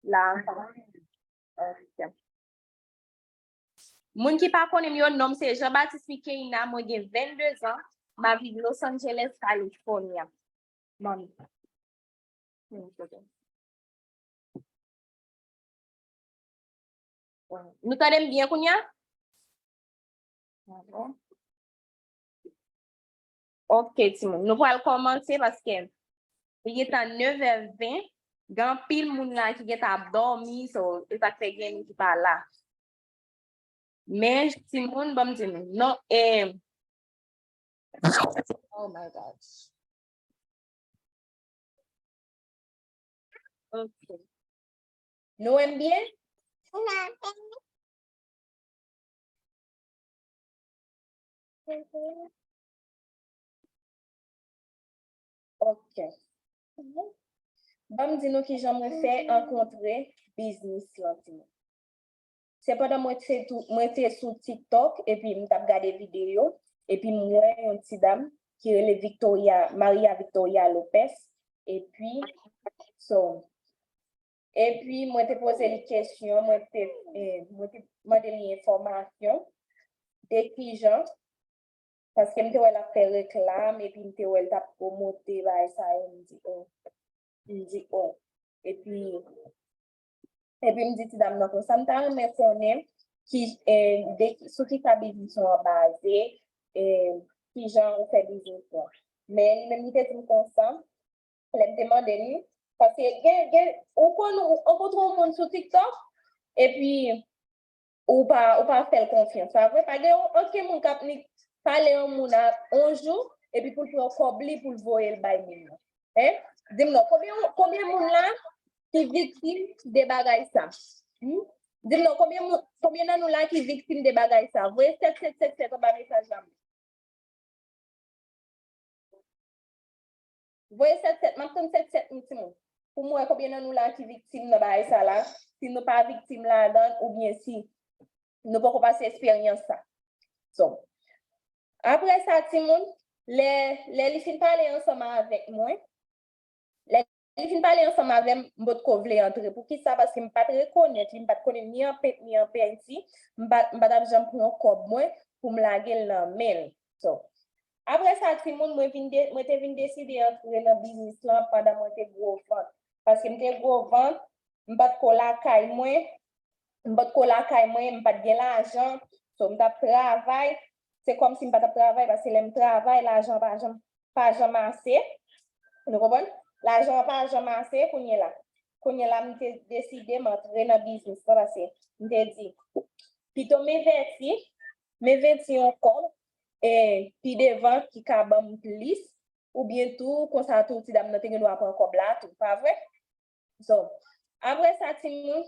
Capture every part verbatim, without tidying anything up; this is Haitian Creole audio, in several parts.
la. Ok. Moun ki pa konnen m yo, non m se Jean Baptiste Micheina, mwen gen vennde zan, m ap viv Los Angeles, California. Manmi. Nou tande m byen kounye a? Ok, timoun. Nou pral kòmanse paske li gentan nevè ven. Gen anpil moun la ki gentan ap dòmi, so, e sa k fè gen moun ki pa la. Men, timoun, ban m di nou. Non, e, oh my gosh. Ok. Nou wè m byen? Ok. Ban m di nou kijan mwen fè ankontre biznis lan, timoun. Se pandan mwen te tou, mwen te sou TikTok, epi m t ap gade videyo, epi m wè yon ti dam ki rele Victoria, Maria Victoria Lopez, epi, so, epi mwen te poze li kesyon, mwen te, eh, mwen te mande li enfòmasyon de kijan, paske m te wè l ap fè reklam, epi m te wè l t ap pwomote bagay sa yo, m di, oh, m di, oh. Epi, epi m di ti dam nan konsa, m ta renmen konnen ki, eh, de, sou ki sa biznis ou an baze, eh, kijan ou fè biznis lan. Men li menm li te di m konsa, lè m te mande li, paske gen, gen, ou konn, ou rankontre yon moun sou TikTok, epi ou pa, ou pa fè l konfyans, pa vre? Pa gen yon, ankenn moun k ap ni pale yon moun a yon jou, epi pou l pran kòb li, pou l voye l bay moun nan. Hein? Di m non, konbyen, konbyen moun la ki viktim de bagay sa? Hmm? Di m non, konbyen moun, konbyen nan nou la ki viktim de bagay sa? Voye sèt sèt sèt sèt anba mesaj la. Voye sèt sèt, m ap tann sèt sèt, m timoun. Pou m wè konbyen nan nou la ki viktim nan bagay sa la, si nou pa viktim ladan, oubyen si nou poko pase esperyans sa. So, apre sa, timoun, lè, lè li fin pale ansanm avèk mwen, lè li fin pale ansanm avè m, m potko vle antre. Poukisa? Paske m pa t rekonèt li, m pa t konnen ni an pent, ni an penti. M pa, m pa t ap janm pran kòb mwen pou m lage l nan men l. So, apre sa, timoun, mwen vin de, mwen te vin deside antre nan biznis lan pandan mwen te gwo vant. Paske m te gwo vant, m pa t ko lakay mwen, m pa t ko lakay mwen, m pa t gen lajan. So, m t ap travay, se kòmsi m pa t ap travay, paske lè m travay, lajan pa janm, pa janm ase. Nou konprann? Lajan an pa janm ase kounye la. Kounye la, m te deside m antre nan biznis lan, paske m te di, pito m envèsti, m envèsti yon kòb, e pi devan ki ka ban m plis, oubyen tou, konsa tou, ti dam nan te gen dwa pran kòb la tou, pa vre? So, apre sa, timoun,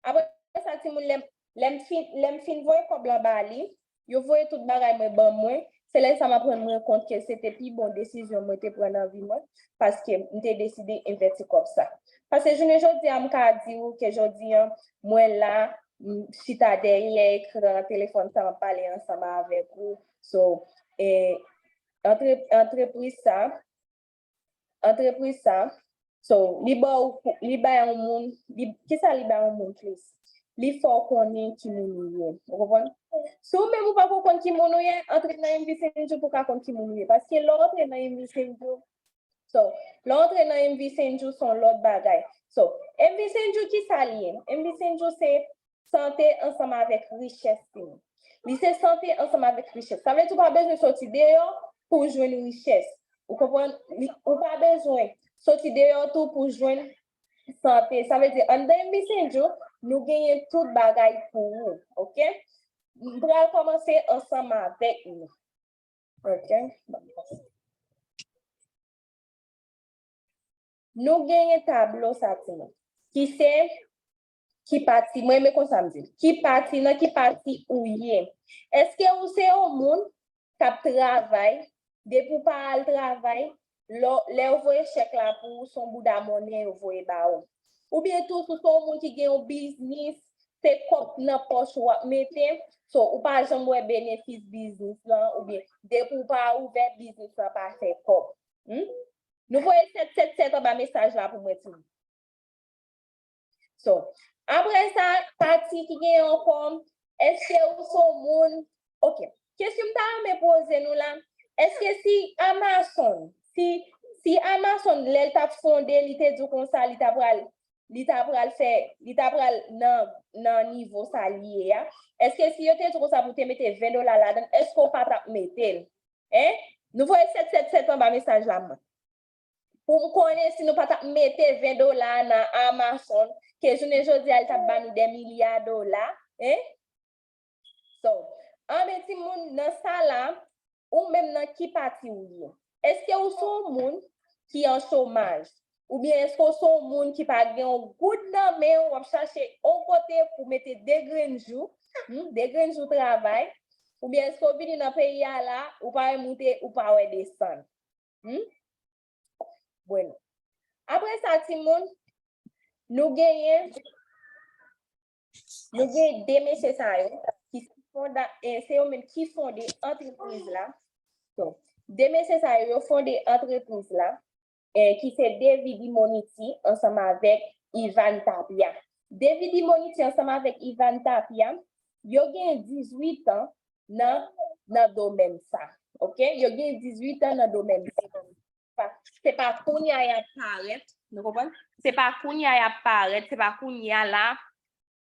apre sa, timoun, lè m, lè m fin, lè m fin voye kòb lan ba li, yo voye tout bagay mwen ban mwen, se lè sa m ap rann mwen kont ke se te pi bon desizyon mwen te pran nan vi mwen, paske m te deside envèsti kòb sa. Paske jounen jodi a, m ka di w ke jodi a, mwen la, m chita dèyè ekran telefòn sa, m ap pale ansanm avèk ou. So, eh, antre-, antrepriz sa, antrepriz sa, so, li ba w, li bay yon moun, li, kisa li bay yon moun plis? Li fè w konnen ki moun ou ye. Ou konprann? Si w menm ou pa ko konn ki moun ou ye, antre nan M V Senju pou w ka konn ki moun ou ye. Paske lè w antre nan M V Senju, so, lè w antre nan M V Senju, se yon lòt bagay. So, M V Senju, kisa li ye? M V Senju se sante ansanm avèk richès, timoun. Li se sante ansanm avèk richès. Sa vle di ou pa bezwen soti deyò pou w jwenn richès. Ou konprann? Li, ou pa bezwen soti deyò tou pou w jwenn sante. Sa vle di, anndan M V Senju, nou genyen tout bagay pou ou, oke? M pral kòmanse ansanm avèk nou. Oke? Nou genyen tablo sa, timoun, ki se, ki pati, mwen renmen konsa m di l, ki pati, nan ki pati ou ye? Èske ou se yon moun k ap travay, depi w pa al travay, lè, lè yo voye chèk la pou ou, se yon bouda monnen yo voye ba ou? Oubyen tou, si w se yon moun ki gen yon biznis, se kòb nan pòch ou w ap mete, so, ou pa janm wè benefis biznis lan, oubyen depi w pa ouvè biznis lan pa fè kòb. Hmm? Nou voye sèt sèt sèt anba mesaj la pou mwen, timoun. So, apre sa, pati ki gen ankò, èske ou se yon moun? Ok. Kesyon m ta renmen poze nou la, èske si Amazon, si, si Amazon, lè l t ap fonde, li te di w konsa, li ta pral, li ta pral fè, li ta pral nan, nan nivo sa li ye a, èske si yo te di w konsa pou te mete ven dola ladan l, èske w pa t ap mete l? Hein? Nou voye sèt sèt sèt anba mesaj la, mwen. Pou m konnen si nou pa t ap mete ven dola nan Amazon, ke jounen jodi a, li t ap ba nou dè milya dola, hein? So, anben timoun, nan sa la, ou menm nan ki pati ou ye? Èske ou se yon moun ki an chomaj? Oubyen èske ou se yon moun ki pa gen yon goud nan men w, w ap chache yon kote pou mete de grenn jou, hmm, de grenn jou travay? Oubyen èske w vini nan peyi a la, ou pa wè moute, ou pa wè desann? Hmm? Bueno. Apre sa, timoun, nou genyen, nou gen de mesye sa yo ki se fonda, eh, se yo menm ki fonde antrepriz la. So, de mesye sa yo, yo fonde antrepriz la, eh, ki se David Imoniti ansanm avèk Ivan Tapia. David Imoniti ansanm avèk Ivan Tapia, yo gen dizuit an nan, nan domèn sa. Ok? Yo gen dizuit an nan domèn sa. Pa, se pa kounye a y ap parèt, nou konprann? Se pa kounye a y ap parèt, se pa kounye a la,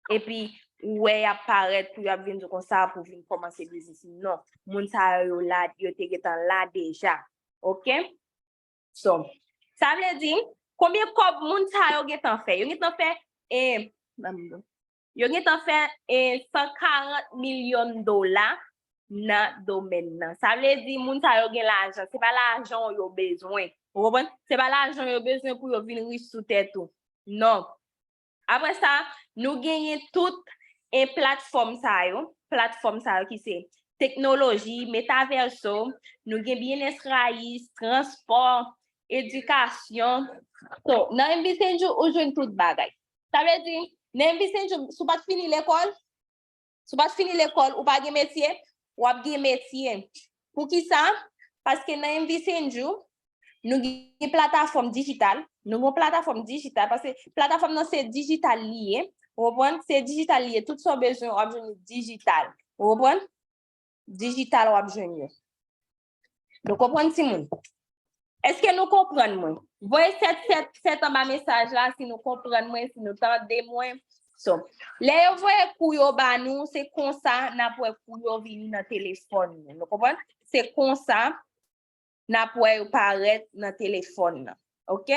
epi ou wè y ap parèt pou y ap vin di konsa pou vin kòmanse biznis. Non, moun sa yo, yo la, yo te gentan la deja. Ok? So, sa vle di, konbyen kòb moun sa yo gentan fè? Yo gentan fè, eh, yo gentan fè, eh, san karant milyon dola nan domèn nan. Sa vle di, moun sa yo gen lajan. Se pa lajan w yo bezwen. Ou konprann? Se pa lajan yo bezwen pou yo vin rich sou tèt ou. Non. Apre sa, nou genyen tout, eh, platfòm sa yo. Platfòm sa yo ki se teknoloji, metaverso, nou gen byennèt rayis, transpò, edikasyon. So, nan M V Senju, ou jwenn tout bagay. Sa vle di, nan M V Senju, si w pa t fini lekòl, si w pa t fini lekòl, ou pa gen metye, w ap gen metye. Poukisa? Paske nan M V Senju, nou gen platafòm dijital, nou gen platafòm dijital, paske platafòm nan se dijital li ye, ou konprann? Se dijital li ye, tout sa w bezwen, w ap jwenn li dijital, ou konprann? Dijital w ap jwenn yo. Nou konprann, timoun? Èske nou konprann mwen? Voye sèt sèt sèt anba mesaj la si nou konprann mwen, si nou tande mwen. So, lè yo voye kou yo ba nou, se konsa n ap wè kou yo vini nan telefòn nou. Nou konprann? Se konsa n ap wè yo parèt nan telefòn nan. Ok?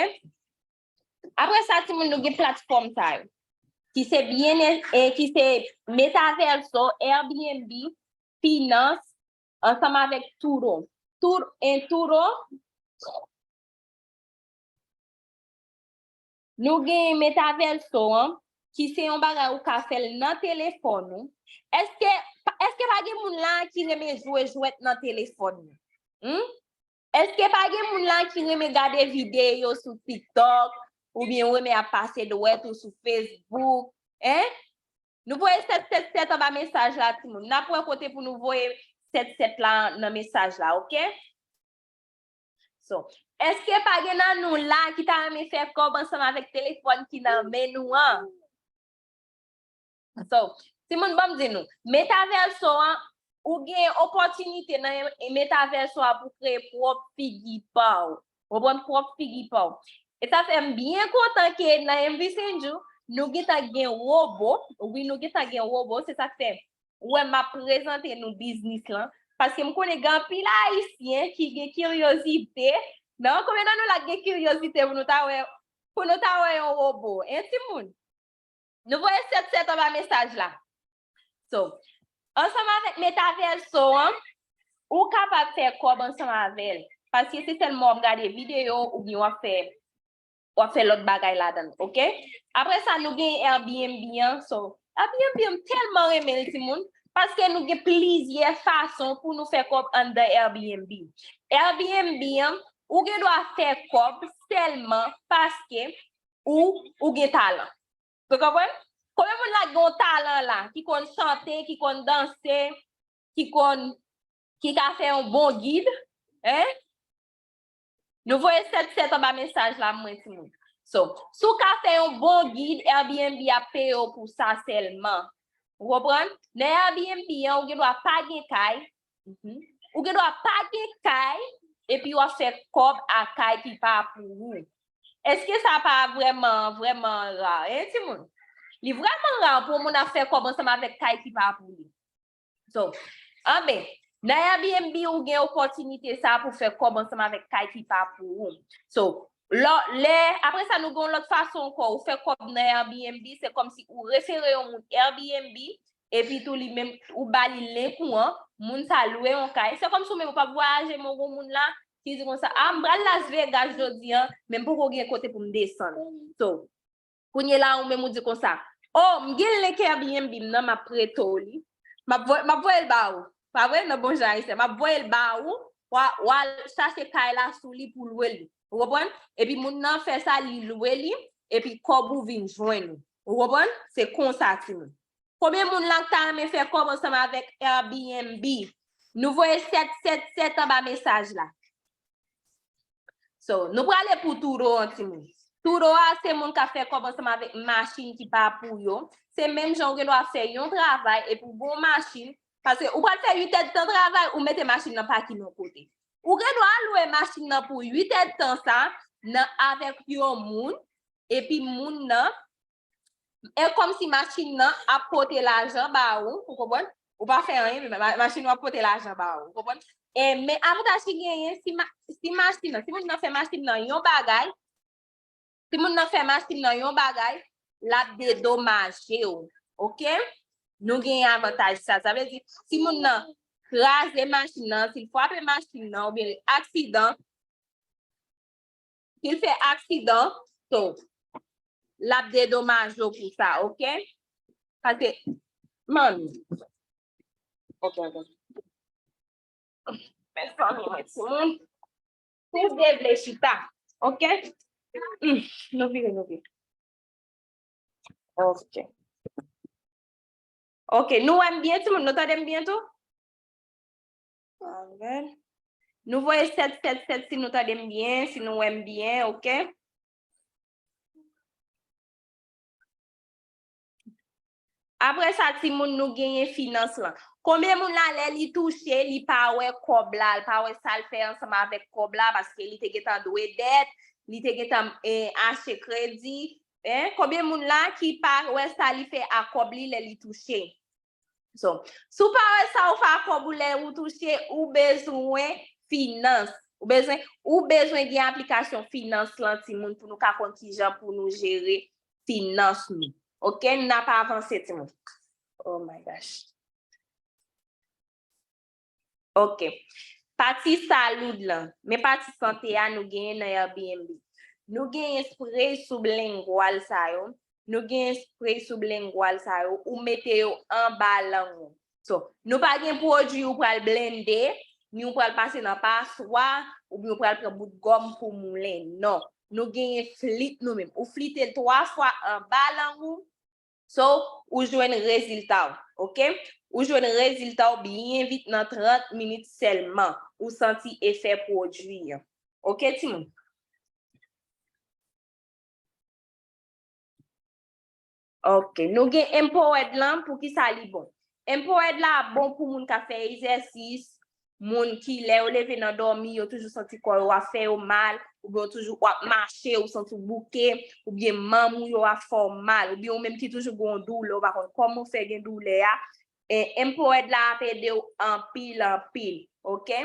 Apre sa, timoun, nou gen platfòm sa yo, ki se byen, eh, ki se Metaverso, Airbnb, Finans, ansanm avèk Turo. Tur-, en Turo, nou gen Metaverso an, ki se yon bagay ou ka fè l nan telefòn ou. Èske, èske pa gen moun la ki renmen jwe jwèt nan telefòn li? Hmm? Èske pa gen moun la ki renmen gade videyo sou TikTok, oubyen ou renmen ap pase dwèt ou sou Facebook? Hein? Nou voye sèt sèt sèt anba mesaj la, timoun. N ap wè kote pou nou voye sèt sèt la nan mesaj la, ok? So, èske pa gen nan nou la ki ta renmen fè kòb ansanm avèk telefòn ki nan men nou an? So, timoun, ban m di nou, Metaverso an, ou gen opòtinite nan Metaverso a pou kreye pwòp figi pa w. Ou konprann, pwòp figi pa w. E sa fè m byen kontan ke nan M V Senju, nou gentan gen wobo. Wi, nou gentan gen wobo. Se sa k fè ou wè m ap prezante nou biznis lan. Paske m konnen gen anpil Ayisyen ki gen kiryozite. Non, konbyen nan nou la k gen kiryozite pou nou ta wè, pou nou ta wè yon wobo? Hein, timoun? Nou voye sèt sèt anba mesaj la. So, ansanm avèk Metaverso an, ou kapab fè kòb ansanm avè l. Paske se sèlman w ap gade videyo oubyen w ap fè, w ap fè lòt bagay ladan l, ok? Apre sa, nou gen Airbnb an. So, Airbnb an, m tèlman renmen l, timoun, paske nou gen plizyè fason pou nou fè kòb anndan Airbnb. Airbnb an, ou gen dwa fè kòb sèlman paske ou, ou gen talan. Ou konprann? Konbyen moun la gen yon talan la, ki konn chante, ki konn danse, ki konn, ki ka fè yon bon gid? Hein? Nou voye sèt sèt anba mesaj la, mwen, timoun. So, si w ka fè yon bon gid, Airbnb ap peye w pou sa sèlman. Ou konprann? Nan Airbnb an, ou gen dwa pa gen kay. Mhm. Ou gen dwa pa gen kay, epi w ap fè kòb ak kay ki pa pou ou. Èske sa pa vrèman, vrèman ra, en, timoun? Li vrèman ra pou yon moun ap fè kòb ansanm avèk kay ki pa pou li. So, anben, nan Airbnb, ou gen opòtinite sa pou fè kòb ansanm avèk kay ki pa pou ou. So, lò, lè, apre sa, nou gen yon lòt fason ankò, ou fè kòb nan Airbnb, se kòmsi ou refere yon moun Airbnb, epi tou li menm, ou ba li link ou an, moun sa lwe yon kay. Se kòmsi ou menm ou p ap vwayaje, men ou gen yon moun la ki di konsa, a, m pral Las Vegas jodi an, men m poko gen kote pou m desann. So, kounye la, ou menm ou di konsa, o, m gen link Airbnb m nan, m ap prete w li. M ap voye, m ap voye l ba ou. Pa vre? Nan bon jan ayisyen, m ap voye l ba ou, w a, w al chache kay la sou li pou lwe li. Ou konprann? Epi moun nan fè sa, li lwe li, epi kòb ou vin jwenn ou. Ou konprann? Se konsa, timoun. Konbyen moun la k ta renmen fè kòb ansanm avèk Airbnb? Nou voye sèt sèt sèt anba mesaj la. So, nou prale pou Turo an, timoun. Turo a, se moun k ap fè kòb ansanm avèk machin ki pa pou yo. Se menm jan ou gen dwa fè yon travay epi w gen yon machin, paske ou pral fè uit èdtan travay, ou mete machin nan pakin yon kote. Ou gen dwa lwe machin nan pou uit èdtan sa, nan, avèk yon moun, epi moun nan, e kòmsi machin nan ap pote lajan ba ou, ou konprann? Ou pa fè anyen, men ma-, machin nan ap pote lajan ba ou, ou konprann? E, men avantaj ki genyen, si, ma-, si machin nan, si moun nan fè machin nan yon bagay, si moun nan fè machin nan yon bagay, l ap dedomaje w, oke? Nou genyen avantaj sa. Sa vle di, si moun nan kraze machin nan, si l frape machin nan, oubyen aksidan, si l fè aksidan, so, l ap dedomaje w pou sa, oke? Paske, manmi. Oke, oke. Mezanmi, mwen timoun. Si w te vle chita, oke? Hmm, nou vire, nou vire. Oke. Oke, nou wè m byen, timoun? Nou tande m byen tou? Amen. Nou voye sèt sèt sèt si nou tande m byen, si nou wè m byen, oke? Apre sa, timoun, nou genyen finans lan. Konbyen moun la, lè li touche, li pa wè kòb la, li pa wè sa l fè ansanm avèk kòb la, paske li te gentan dwe dèt, li te gentan, eh, achte kredi, en? Konbyen moun la ki pa wè sa li fè ak kòb li lè li touche? So, si w pa wè sa ou fè ak kòb ou lè ou touche, ou bezwen finans. Ou bezwen, ou bezwen gen aplikasyon finans lan, timoun, pou nou ka konn kijan pou nou jere finans nou. Oke, n ap avanse, timoun. Oh my gosh. Oke. Pati salud lan. Men pati sante a nou genyen nan Airbnb. Nou genyen spray sublingual sa yo. Nou genyen spray sublingual sa yo. Ou mete yo anba lang ou. So, nou pa gen pwodui ou pral blende, ni ou pral pase nan paswa, oubyen ou pral pran bout gòm pou moulen. Non. Nou genyen flit nou menm. Ou flite l twa fwa anba lang ou. So, ou jwenn rezilta w, oke? Ou jwenn rezilta w byen vit nan trant minit sèlman. Ou santi efè pwodui an. Oke, timoun? Oke, nou gen Empowered lan, poukisa li bon? Empowered la bon pou moun k ap fè egzèsis, moun ki lè yo leve nan dòmi, yo toujou santi kò yo ap fè yo mal, oubyen yo toujou w ap mache, ou santi w bouke, oubyen manm ou yo ap fè w mal, oubyen ou menm ki toujou gen yon doulè, ou pa konn kòman w fè gen doulè a, e, Empowered la ap ede w anpil, anpil, oke?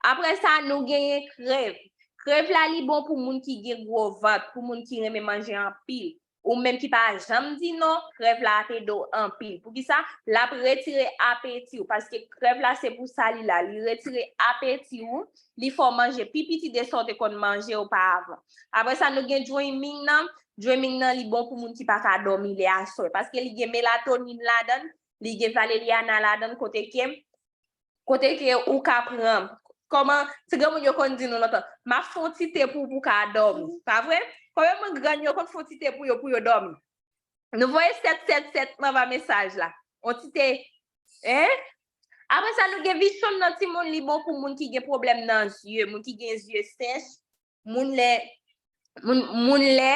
Apre sa, nou genyen Crave. Crave la, li bon pou moun ki gen gwo vant, pou moun ki renmen manje anpil. Ou menm ki pa janm di non, Crave la ap ede w anpil. Poukisa? L ap retire apeti w, paske Crave la se pou sa li la. Li retire apeti w, li fè w manje pi piti de sa w te konn manje oparavan. Apre sa, nou gen Dreaming nan. Dreaming nan, li bon pou moun ki pa ka dòmi lè aswè, paske li gen melatonin ladan l, li gen valeriana ladan l, kote ke Kote ke ou ka pran, kòman ti granmoun yo konn di nou lontan, "M ap fè yon ti te pou ou, pou w ka dòmi." Pa vre? Konbyen moun grann yo konn fè yon ti te pou yo, pou yo dòmi? Nou voye sèt sèt sèt anba mesaj la. Yon ti te, en? Apre sa, nou gen Vision nan, timoun, li bon pou moun ki gen pwoblèm nan zye, moun ki gen zye sèch, moun lè moun, moun lè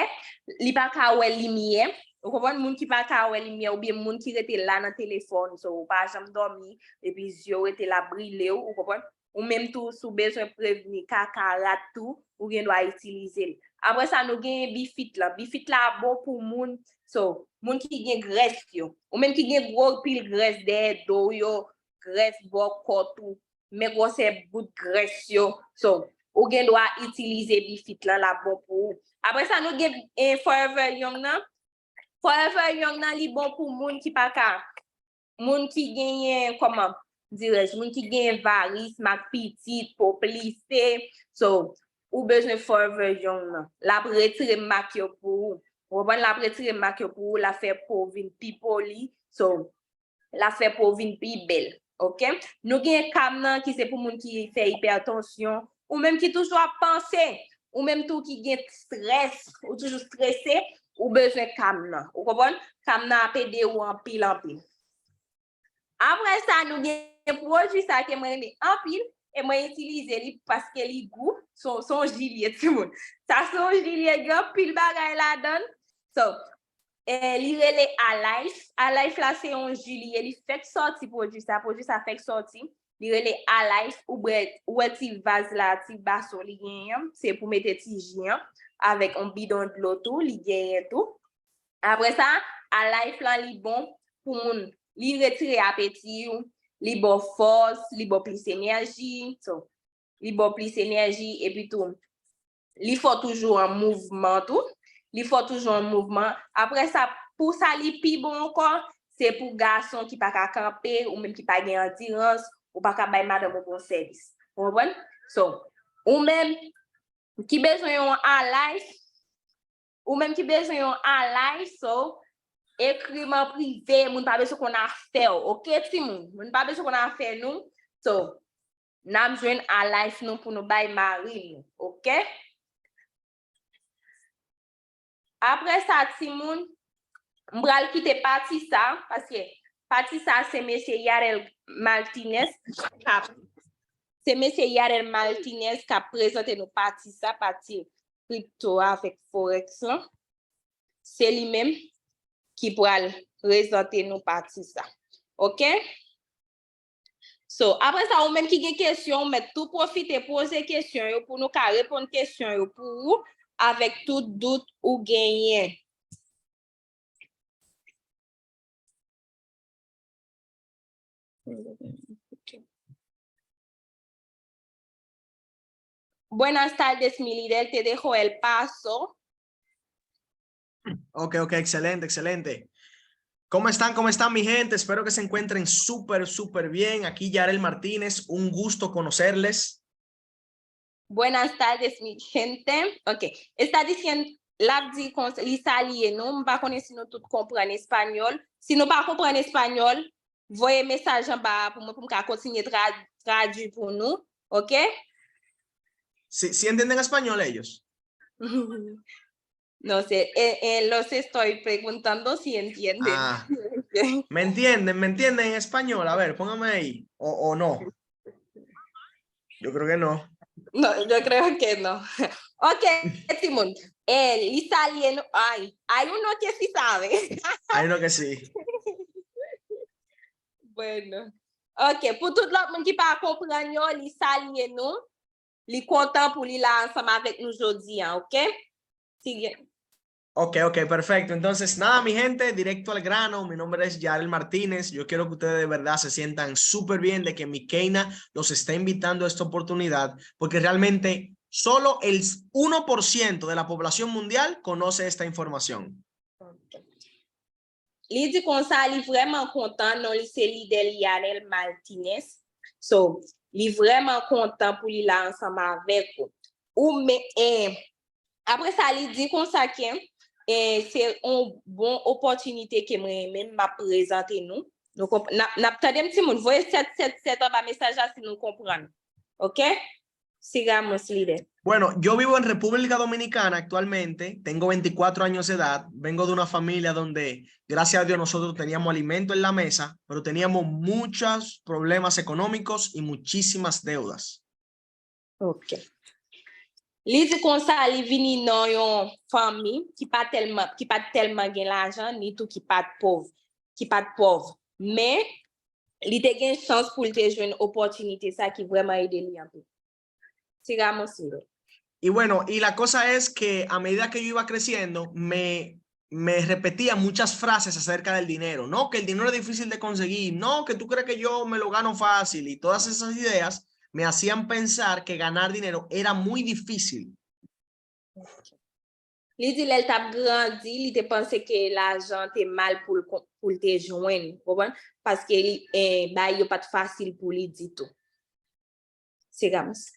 li pa ka wè limyè, ou konprann, moun ki pa ka wè limyè oubyen moun ki rete la nan telefòn, so ou pa janm dòmi epi zye w rete la brile w, ou konprann. Ou menm tou, si w bezwen prevni kaka, rat tou, ou gen dwa itilize l. Apre sa, nou genyen bifit lan. Bifit la bon pou moun, so, moun ki gen grès yo. Ou menm ki gen gwo pil grès dèyè do w yo, grès bò kòt ou, men gwosè bout grès yo. So, ou gen dwa itilize bifit lan, l ap bon pou ou. Apre sa, nou gen eh, Forever Young nan. Forever Young nan, li bon pou moun ki pa ka, moun ki genyen, kòman dirèj, moun ki genyen varis, mak pitit, po plise. So, ou bezwen Forever Young nan. L ap retire mak yo pou ou. Ou konprann? L ap retire mak yo pou ou, l ap fè po vin pi poli. So, l ap fè po vin pi bèl. Oke? Nou gen kam nan ki se pou moun ki fè ipètansyon, ou menm ki toujou ap panse, ou menm tou ki gen strès, ou toujou strese, ou bezwen kam nan. Ou konprann? Kam nan ap ede ou anpil, anpil. Apre sa, nou gen pwodui sa ke mwen renmen anpil, e mwen itilize li paske li gou, se yon, se yon ji li ye, timoun. Sa se yon ji li ye, gen anpil bagay ladan l. So, eh, li rele Alife. Alife la se yon ji li ye, li fèk sòti pwodui sa, pwodui sa fèk sòti. Li rele Alife, ou bwè, ou wè ti vaz la, ti bason li genyen an, se pou mete ti ji an, avèk yon bidon dlo tou, li genyen tou. Apre sa, Alife lan li bon pou moun, li retire apeti w, li ba w fòs, li ba w plis enèji, so, li ba w plis enèji, epi tou, li fè w toujou an mouvman tou, li fè w toujou an mouvman. Apre sa, pou sa li pi bon ankò, se pou gason ki pa ka kanpe, ou menm ki pa gen andirans, ou pa ka bay madanm ou bon sèvis. Ou konprann? So, ou menm ki bezwen yon Alife, ou menm ki bezwen yon Alife, so, ekri m an prive, moun pa bezwen konn afè w, oke, timoun? Moun pa bezwen konn afè nou. So, n ap jwenn Alife nou pou nou bay mari nou, oke? Apre sa, timoun, m pral kite pati sa, paske pati sa se mesye Yarel Martinez k ap, se mesye Yarel Martinez k ap prezante nou pati sa, pati kripto a avèk forex lan. Se li menm ki pral prezante nou pati sa. Oke? So, apre sa, ou menm ki gen kesyon, ou mèt tou pwofite poze kesyon yo pou nou ka reponn kesyon yo pou ou avèk tout dout ou genyen. Buenas tardes, mi líder, te dejo el paso. Ok, ok, excelente, excelente. ¿Cómo están? ¿Cómo están, mi gente? Espero que se encuentren súper, súper bien. Aquí Yarel Martínez, un gusto conocerles. Buenas tardes, mi gente. Ok. Está diciendo, l ap di konsa, li salye nou. M pa konnen si nou tout konprann espanyòl. Si nou pa konprann espanyòl, voye mesaj anba a pou mwen, pou m ka kontinye tra-, tradui pou nou. Ok? Si, si entienden español ellos. No sé, eh, eh, los estoy preguntando si entienden. Ah. ¿Me entienden? ¿Me entienden en español? A ver, póngame ahí. O, o no. Yo creo que no. No, yo creo que no. Ok, timoun. Eh, li salye nou. Ay, hay uno que sí sabe. Hay uno que sí. Bueno. Ok, pou tout lòt moun ki pa konprann yo, li salye nou. Li kontan pou li la ansanm avèk nou jodi a, ok? Sigue. Ok, ok, perfecto. Entonces, nada, mi gente, directo al grano. Mi nombre es Yarel Martínez. Yo quiero que ustedes de verdad se sientan súper bien de que Mikeina los está invitando a esta oportunidad, porque realmente solo el uno por ciento de la población mundial conoce esta información. Ok. Li di konsa, li vrèman kontan, non li se Lidè Lionel Martinez. So, li vrèman kontan pou li la ansanm avèk ou. Ou men, eh, apre sa, li di konsa ke, eh, se yon bon opòtinite ke mwen menm m ap prezante nou. Nou konp-, n ap, n ap tande m timoun, voye sèt sèt sèt anba mesaj la si nou konprann. Ok? Sigamos, Lidè. Bueno, yo vivo en República Dominicana actualmente, tengo veinticuatro años de edad, vengo de una familia donde, gracias a Dios, nosotros teníamos alimento en la mesa, pero teníamos muchos problemas económicos y muchísimas deudas. Ok. Li di konsa, li vini nan yon fanmi ki pa tèlman, ki pa t tèlman gen lajan, ni tou ki pa t pòv, ki pa t pòv. Men, li te gen chans pou l te jwenn opòtinite sa ki vrèman ede li anpil. Sigamos, Silvio. Y bueno, y la cosa es que a medida que yo iba creciendo, me, me repetía muchas frases acerca del dinero, ¿no? Que el dinero es difícil de conseguir, no, que tú crees que yo me lo gano fácil, y todas esas ideas me hacían pensar que ganar dinero era muy difícil. Li di lè l t ap grandi, li te panse ke lajan te mal pou l, pou l te jwenn, ou konprann? Paske li, eh, bagay yo pa t fasil pou li ditou. Sigamos.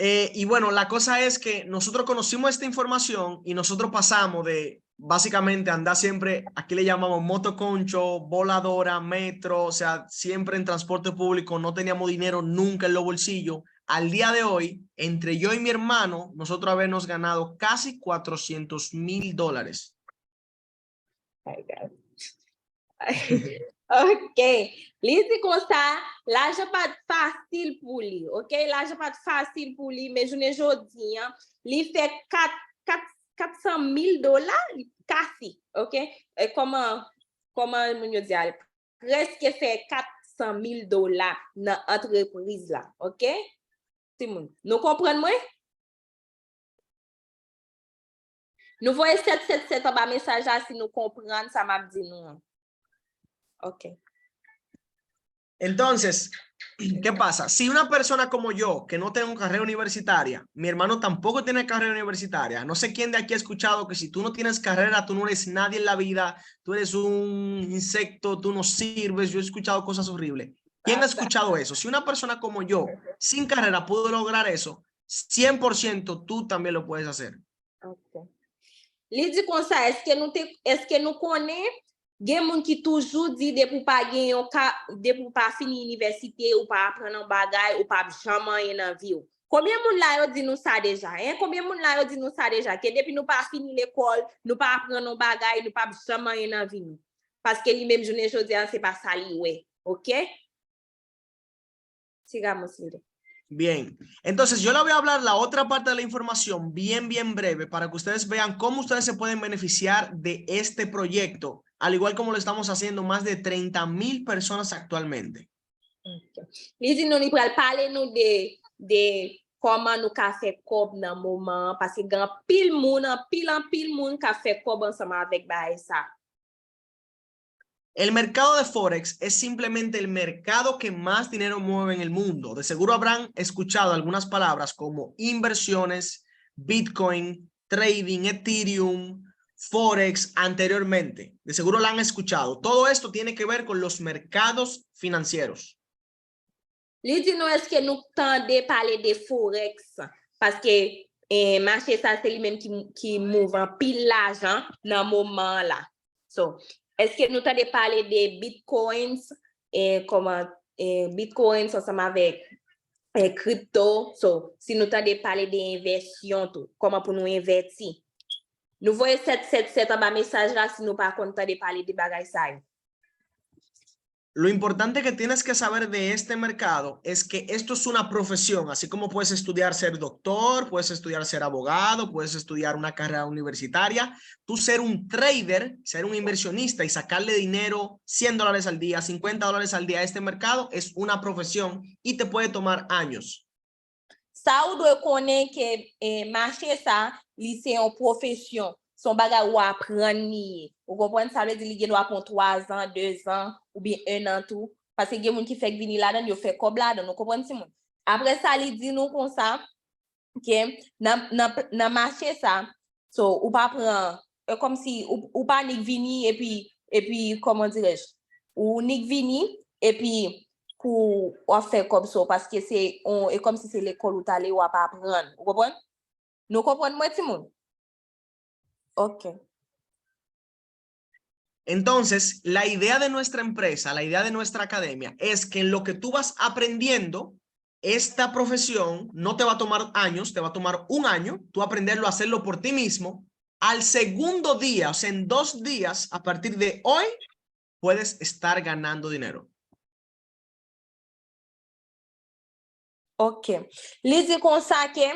Eh, y bueno, la cosa es que nosotros conocimos esta información y nosotros pasamos de básicamente andar siempre, aquí le llamamos motoconcho, voladora, metro, o sea, siempre en transporte público, no teníamos dinero nunca en los bolsillos. Al día de hoy, entre yo y mi hermano, nosotros habernos ganado casi cuatrocientos mil dólares. Ok. Li di konsa, lajan pa t fasil pou li, ok? Lajan pa t fasil pou li, men jounen jodi an, li fè kat, kat, kat san mil dola, kasi, ok? E kòman, kòman moun yo di a, prèske fè kat san mil dola nan antrepriz la, ok? Timoun, nou konprann mwen? Nou voye sèt sèt sèt anba mesaj la si nou konprann sa m ap di nou an. Ok. Entonces, ¿qué pasa? Si una persona como yo, que no tengo carrera universitaria, mi hermano tampoco tiene carrera universitaria, no sé quién de aquí ha escuchado que si tú no tienes carrera, tú no eres nadie en la vida, tú eres un insecto, tú no sirves, yo he escuchado cosas horribles. ¿Quién ha escuchado eso? Si una persona como yo, sin carrera, pudo lograr eso, cien por ciento tú también lo puedes hacer. Ok. Li di konsa, èske nou te, èske nou konnen gen moun ki toujou di depi w pa gen yon ka, depi w pa fini inivèsite, ou pa aprann yon bagay, ou p ap janm anyen nan vi w. Konbyen moun la yo di nou sa deja? Hein? Konbyen moun la yo di nou sa deja? Ke depi nou pa fini lekòl, nou pa aprann yon bagay, nou p ap janm anyen nan vi nou. Paske li menm jounen jodi a, se pa sa li wè. Ok? Sigamos, Silvio. Bien, entonces yo le voy a hablar la otra parte de la información bien, bien breve para que ustedes vean cómo ustedes se pueden beneficiar de este proyecto, al igual como lo estamos haciendo más de treinta mil personas actualmente. Ok. Li di nou li pral pale nou de, de kòman nou ka fè kòb nan moman an, paske gen anpil moun, anpil, anpil moun ka fè kòb ansanm avèk bagay sa. El mercado de Forex es simplemente el mercado que más dinero mueve en el mundo. De seguro habrán escuchado algunas palabras como inversiones, Bitcoin, trading, Ethereum, Forex anteriormente. De seguro la han escuchado. Todo esto tiene que ver con los mercados financieros. Li di nou èske nou tande pale de Forex? Paske eh, mache sa se li menm ki, ki move anpil lajan nan moman an la. So, èske nou tande pale de bitcoins, eh, kòman eh, bitcoins ansanm avèk eh, crypto? So, si nou tande pale de envèsyon tou, kòman pou nou envèti? Nou voye sèt sèt sèt anba mesaj la si nou pa konn tande pale de bagay sa yo. Lo importante que tienes que saber de este mercado es que esto es una profesión, así como puedes estudiar ser doctor, puedes estudiar ser abogado, puedes estudiar una carrera universitaria, tú ser un trader, ser un inversionista y sacarle dinero, cien dólares al día, cincuenta dólares al día a este mercado es una profesión y te puede tomar años. Sa ou dwe konnen ke eh, mache sa, li se yon pwofesyon. Se yon bagay ou aprann li ye. Ou konprann? Sa vle di li gen dwa pran twa zan, de zan, oubyen en an tou. Paske gen moun ki fèk vini ladan l, yo fè kòb ladan l. Ou konprann, timoun? Apre sa, li di nou konsa, ke nan, nan, nan mache sa, so, ou pa pran, e kòmsi ou, ou pa nik vini, epi, epi, kòman dirèj, ou nik vini, epi pou w ap fè kòb sou, paske se, on, e kòmsi se lekòl ou t ale, w ap aprann. Ou konprann? Nou konprann mwen, timoun? Ok. Entonces, la idea de nuestra empresa, la idea de nuestra academia es que en lo que tú vas aprendiendo, esta profesión no te va a tomar años, te va a tomar un año, tú aprenderlo a hacerlo por ti mismo. Al segundo día, o sea, en dos días, a partir de hoy, puedes estar ganando dinero. Ok. Li di konsa ke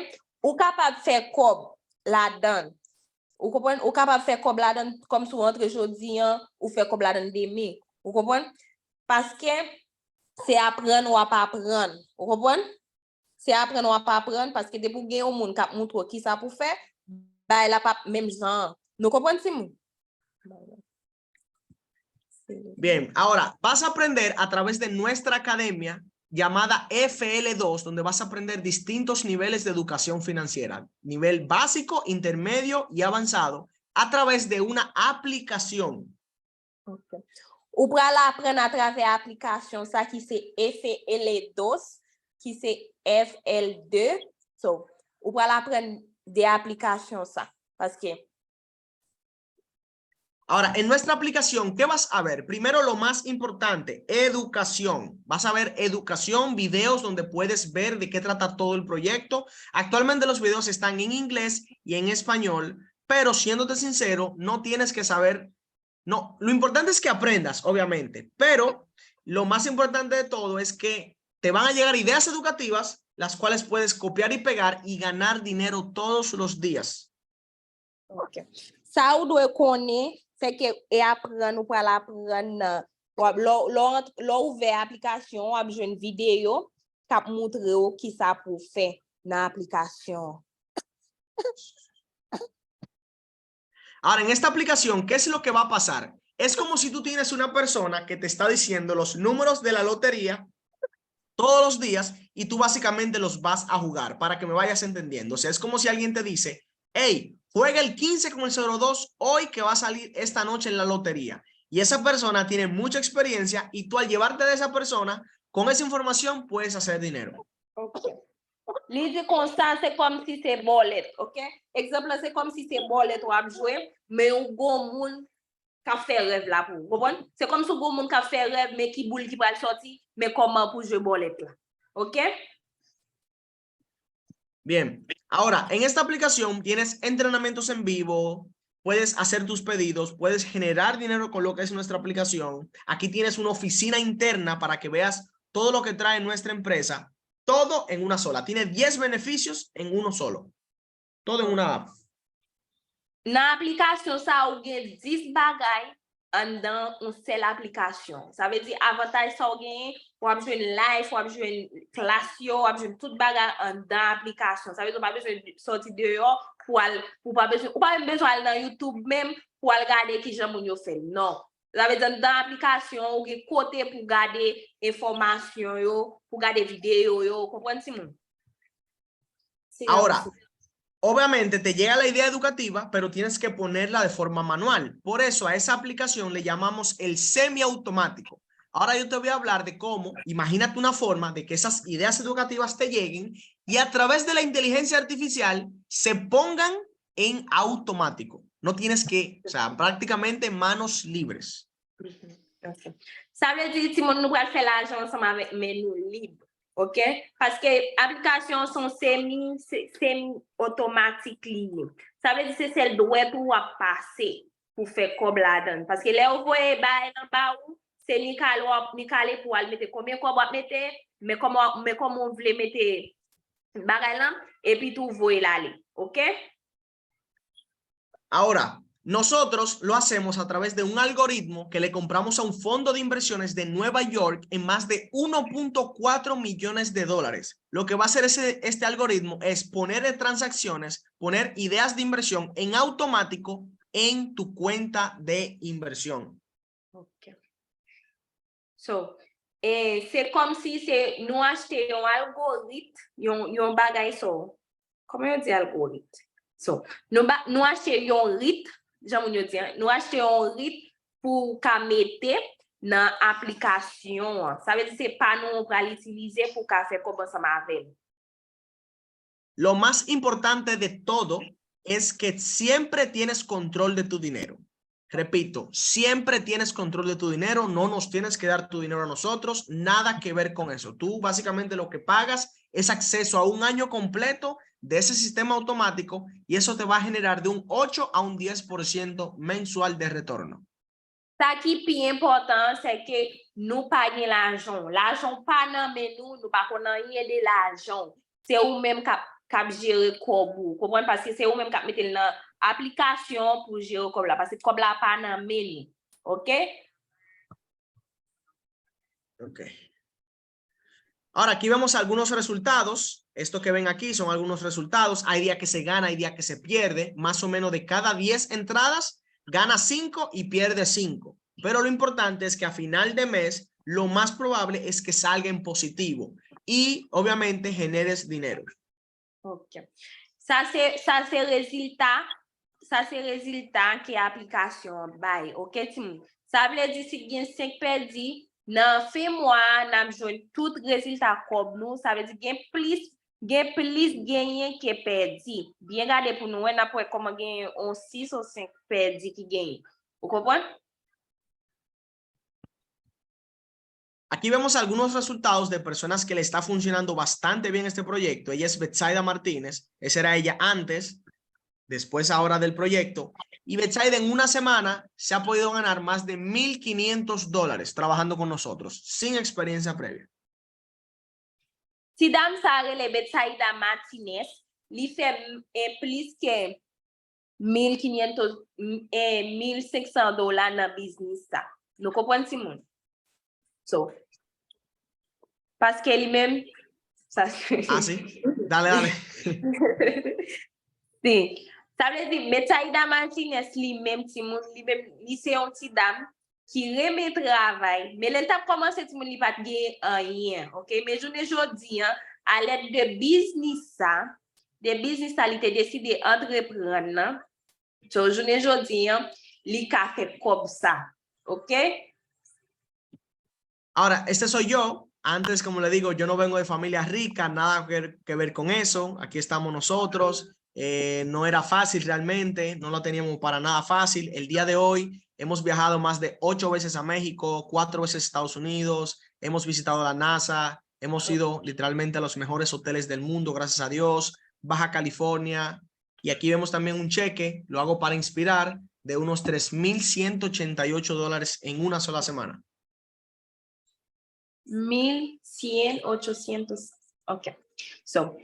ou kapab fè kòb ladan l. Ou konprann? Ou kapab fè kòb ladan l, kòmsi w antre jodi a, ou fè kòb ladan l demen. Ou konprann? Paske se aprann w ap aprann. Ou konprann? Se aprann w ap aprann, paske depi w gen yon moun k ap montre w kisa pou fè, bagay la p ap menm jan an. Nou konprann, timoun? Bien, ahora vas a aprender a través de nuestra academia llamada F L dos, donde vas a aprender distintos niveles de educación financiera, nivel básico, intermedio y avanzado, a través de una aplicación. Ok. Ou pral aprann atravè aplikasyon sa ki se F L dos, ki se F L deux. So, ou pral aprann de aplikasyon sa. Paske Ahora, en nuestra aplicación, ¿qué vas a ver? Primero, lo más importante, educación. Vas a ver educación, videos donde puedes ver de qué trata todo el proyecto. Actualmente los videos están en inglés y en español, pero siéndote sincero, no tienes que saber, no, lo importante es que aprendas, obviamente, pero lo más importante de todo es que te van a llegar ideas educativas, las cuales puedes copiar y pegar y ganar dinero todos los días. Ok. Sa ou dwe konnen, se ke e aprann ou pral aprann nan. W ap, lè w- lè w ant- lè w ouvè aplikasyon, w ap jwenn videyo k ap montre w kisa pou w fè nan aplikasyon an. Ahora, en esta aplicación, ¿qué es lo que va a pasar? Es como si tú tienes una persona que te está diciendo los números de la lotería todos los días y tú básicamente los vas a jugar para que me vayas entendiendo. O sea, es como si alguien te dice, hey, juega el quince con el cero dos hoy que va a salir esta noche en la lotería. Y esa persona tiene mucha experiencia y tú al llevarte de esa persona, con esa información puedes hacer dinero. Ok. Li di konsa, se kòmsi se bòlèt, ok? Egzanp la, se kòmsi se bòlèt w ap jwe, men yon gwo moun k ap fè rèv la pou ou. Konprann? Se kòmsi yon gwo moun k ap fè rèv, men ki boul ki pral sòti, men kòman pou jwe bòlèt la. Ok? Bien, ahora en esta aplicación tienes entrenamientos en vivo, puedes hacer tus pedidos, puedes generar dinero con lo que es nuestra aplicación. Aquí tienes una oficina interna para que veas todo lo que trae nuestra empresa, todo en una sola. Tiene diez beneficios en uno solo. Todo en una app. Nan aplikasyon sa, ou gen dis bagay anndan yon sèl aplikasyon. Sa vle di, avantaj sa w genyen, w ap jwenn live, w ap jwenn klas yo, w ap jwenn tout bagay anndan aplikasyon. Sa vle di, ou pa bezwen sòti deyò pou al, ou pa bezwen, ou pa menm bezwen al nan YouTube menm pou al gade kijan moun yo fè l. Non. Sa vle di, anndan aplikasyon, ou gen kote pou gade enfòmasyon yo, pou gade videyo yo, ou konprann, timoun? Ahora, obviamente te llega la idea educativa, pero tienes que ponerla de forma manual. Por eso a esa aplicación le llamamos el semiautomático. Ahora yo te voy a hablar de cómo, imagínate una forma de que esas ideas educativas te lleguen y a través de la inteligencia artificial se pongan en automático. No tienes que, o sea, prácticamente manos libres. Sa vle di, timoun, nou pral fè lajan ansanm avèk men nou lib. Ok? Paske aplikasyon an se yon semi, se- semi otomatik li ye. Sa vle di se sèl dwèt ou w ap pase pou fè kòb ladan l. Paske lè yo voye bagay lan ba ou, se Micale w ap Micale pou al mete konbyen kòb w ap mete, men kòman men kòman w vle mete bagay lan, epi tou voye l ale. Ok? Ahora, nosotros lo hacemos a través de un algoritmo que le compramos a un fondo de inversiones de Nueva York en más de uno punto cuatro millones de dólares. Lo que va a hacer ese, este algoritmo es poner transacciones, poner ideas de inversión en automático en tu cuenta de inversión. Ok. So, e, se kòmsi se nou achte yon algorit, yon, yon bagay so. Kòman yo di algorit? So, nou, ba, nou achte yon rit, jan moun yo di, an, nou achte yon rit pou w ka mete nan aplikasyon an. Sa vle di se pa nou ou pral itilize pou w ka fè kòb ansanm avè l. Lo más importante de todo es que siempre tienes control de tu dinero. Repito, siempre tienes control de tu dinero, no nos tienes que dar tu dinero a nosotros, nada que ver con eso. Tú básicamente lo que pagas es acceso a un año completo de ese sistema automático y eso te va a generar de un ocho a un diez por ciento mensual de retorno. Sa ki pi enpòtan an, se ke nou pa gen lajan w. Lajan w pa nan men nou, nou pa konn anyen de lajan w. Se ou menm k ap k ap jere kòb ou, konprann? Paske se ou menm k ap mete l nan aplikasyon pou jere kòb la, paske kòb la pa nan men nou, oke? Ok. Ahora, aquí vemos algunos resultados. Estos que ven aquí son algunos resultados. Hay días que se gana, hay días que se pierde. Más o menos de cada diez entradas, gana cinco y pierde cinco. Pero lo importante es que a final de mes, lo más probable es que salga en positivo y obviamente generes dinero. Ok. Sa se, sa se rezilta, sa se rezilta ke aplikasyon an bay. Ok, timoun? Sa vle di si gen senk pèdi, nan fen mwa a, n ap jwenn tout rezilta kòb nou. Sa vle di gen plis, gen plis genyen ke pèdi. Byen gade pou nou wè, n ap wè kòman gen yon sis ou senk pèdi ki genyen. Ou konprann? Aquí vemos algunos resultados de personas que le está funcionando bastante bien este proyecto. Ella es Betsaida Martínez. Esa era ella antes, después ahora del proyecto. Y Betsaida en una semana se ha podido ganar más de mil quinientos dólares trabajando con nosotros, sin experiencia previa. Ti dam sa rele Betsaida Martinez. Li fè eh, plis ke mil kinyentos, eh, mil senk san dola nan biznis sa. Nou konprann, timoun? So, paske li menm, sa Ah, sí. Dale, dale. Si. Sa vle di, Betsaida Martinez li menm, timoun, li menm, li se yon ti dam ki renmen travay, men lè l t ap kòmanse, timoun, li pa t gen anyen, oke? Men jounen jodi an, alèd de biznis sa, de biznis sa li te deside antreprann nan, so, jounen jodi an, li ka fè kòb sa, oke? Ahora, este soy yo. Antes, como le digo, yo no vengo de familia rica, nada que, que ver con eso. Aquí estamos nosotros. Eh, no era fácil realmente, no lo teníamos para nada fácil. El día de hoy hemos viajado más de ocho veces a México, cuatro veces a Estados Unidos, hemos visitado la NASA, hemos ido literalmente a los mejores hoteles del mundo, gracias a Dios, Baja California. Y aquí vemos también un cheque, lo hago para inspirar, de unos tres mil ciento ochenta y ocho dólares en una sola semana. Mil cien ochocientos. Ok. So,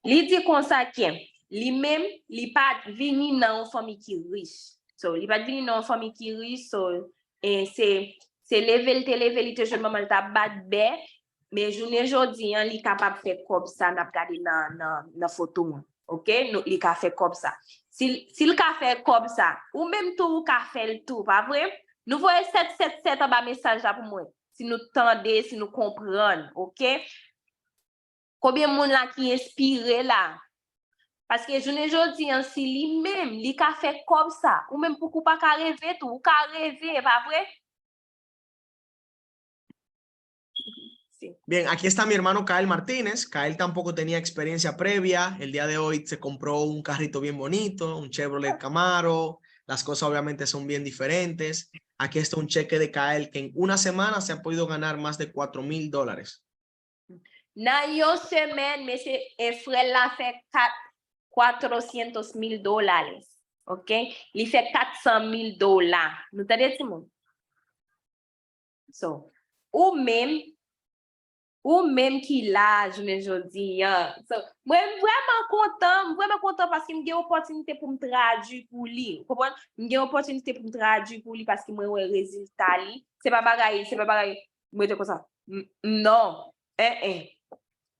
li di konsa ke li menm, li pa t vini nan yon fanmi ki rich. So, li pa t vini nan yon fanmi ki rich, so, e se, se leve l te leve, li te jwenn manman l t ap bat bè, men jounen jodi an, li kapab fè kòb sa n ap gade nan, nan, nan foto an. Oke? Nou, li ka fè kòb sa. Si, si l ka fè kòb sa, ou menm tou, ou ka fè l tou, pa vre? Nou voye sèt sèt sèt anba mesaj la pou mwen. Si nou tande, si nou konprann, oke? Konbyen moun la ki enspire la? Paske jounen jodi an, si li menm, li ka fè kòb sa, ou menm pouki w pa ka reve tou, ou ka reve, pa vre? Bien, aquí está mi hermano Kael Martínez. Kael tampoco tenía experiencia previa. El día de hoy se compró un carrito bien bonito, un Chevrolet Camaro. Las cosas obviamente son bien diferentes. Aquí está un cheque de Kael que en una semana se ha podido ganar más de cuatro mil dólares. Nan yon semèn, mesye, e frè l la fè kat, cuatrocientos mil dólares. Oke? Li fè kat san mil dola. Nou tande, timoun? So, ou menm, ou menm ki la jounen jodi an. So, mwen vrèman kontan, m vrèman kontan paske m gen opòtinite pou m tradui pou li. Ou konprann? M gen opòtinite pou m tradui pou li paske mwen wè rezilta li. Se pa bagay, se pa bagay, mwen te konsa. M- Non. En, en.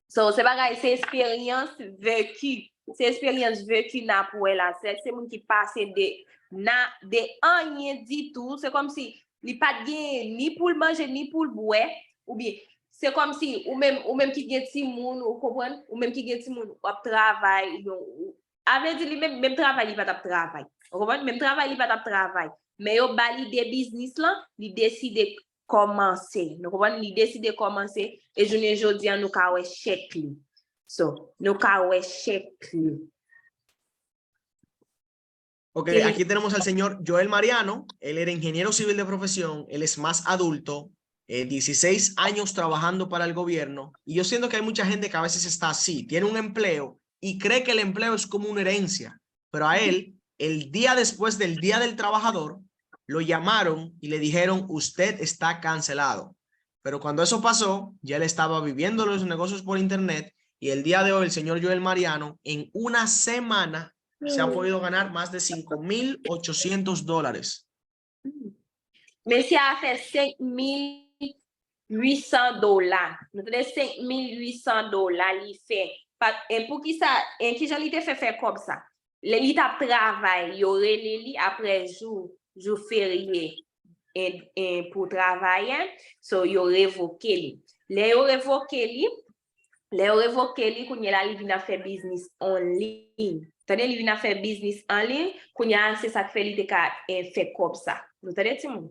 So, se bagay, se esperyans veki. Se esperyans veki n ap wè la. Se, se moun ki pase de, na, de anyen ditou. Se kòmsi li pa t genyen ni pou l manje, ni pou l bwè. Oubyen, se kòmsi ou menm, ou menm ki gen timoun, ou konprann? Ou menm ki gen timoun, w ap travay, oubyen ou, a vle di, li menm, menm travay, li pa t ap travay. Ou konprann? Menm travay, li pa t ap travay. Men yo ba li de biznis lan, li deside kòmanse. Nou konprann? Li deside kòmanse, e jounen jodi an, nou ka wè chèk li. So, nou ka wè chèk li. Ok, aquí tenemos al señor Joel Mariano. Él era ingeniero civil de profesión, él es más adulto, eh, dieciséis años trabajando para el gobierno, y yo siento que hay mucha gente que a veces está así, tiene un empleo y cree que el empleo es como una herencia, pero a él, el día después del Día del Trabajador, lo llamaron y le dijeron, usted está cancelado. Pero cuando eso pasó, ya él estaba viviendo los negocios por internet Y el día de hoy el señor Joel Mariano en una semana se ha podido ganar más de cinco mil ochocientos dólares. Mesye a fè senk mil uit san dola. Nou tande, senk mil uit san dola li fè. Pa- E poukisa, e kijan li te fè fè kòb sa? Lè li t ap travay, yo rele li apre jou, jou ferye e, e pou travayè, so yo revoke li. Lè yo revoke li, lè yo revoke li, kounye la li vin ap fè biznis an liy. Tande, li vin ap fè biznis an liy, kounye a se sa k fè li te ka e, fè kòb sa. Nou tande timoun?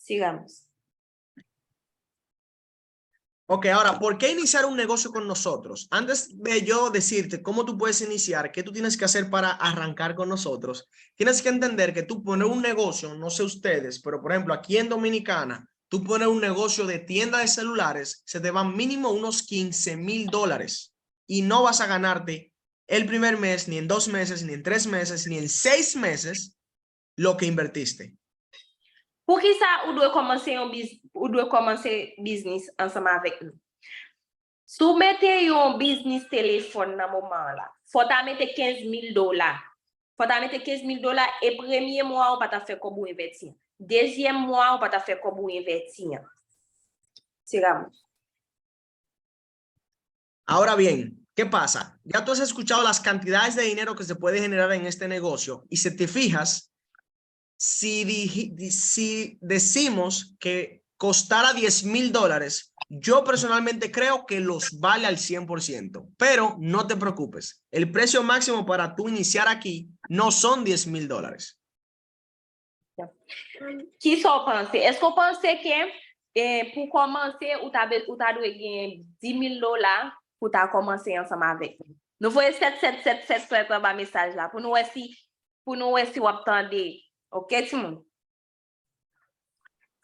Sigamos. Ok, ahora, ¿por qué iniciar un negocio con nosotros? Antes de yo decirte cómo tú puedes iniciar, qué tú tienes que hacer para arrancar con nosotros, tienes que entender que tú poner un negocio, no sé ustedes, pero por ejemplo, aquí en Dominicana, tú poner un negocio de tienda de celulares, se te van mínimo unos quince mil dólares y no vas a ganarte el primer mes, ni en dos meses, ni en tres meses, ni en seis meses lo que invertiste. Poukisa ou dwe kòmanse yon biz, ou dwe kòmanse biznis ansanm avèk nou? Si w mete yon biznis telefòn nan moman an la, fò w ta mete kenz mil dola. Fò w ta mete kenz mil dola e premye mwa ou pa t ap fè kòb ou envèti an. Dezyèm mwa ou pa t ap fè kòb ou envèti an. Sigamos. Ahora bien, ¿qué pasa? Ya tú has escuchado las cantidades de dinero que se puede generar en este negocio y si te fijas, si, diji- si decimos que costara diez mil dólares, yo personalmente creo que los vale al cien por ciento, pero no te preocupes, el precio máximo para tú iniciar aquí no son diez mil dólares. Kisa w panse? Èske w panse ke e, pou kòmanse, ou ta, be- ou ta dwe gen dis mil dola pou ta kòmanse ansanm avèk nou? Nou voye sèt sèt sèt sèt sèt anba mesaj la pou nou wè si, pou nou wè si w ap tande. Ok, timoun?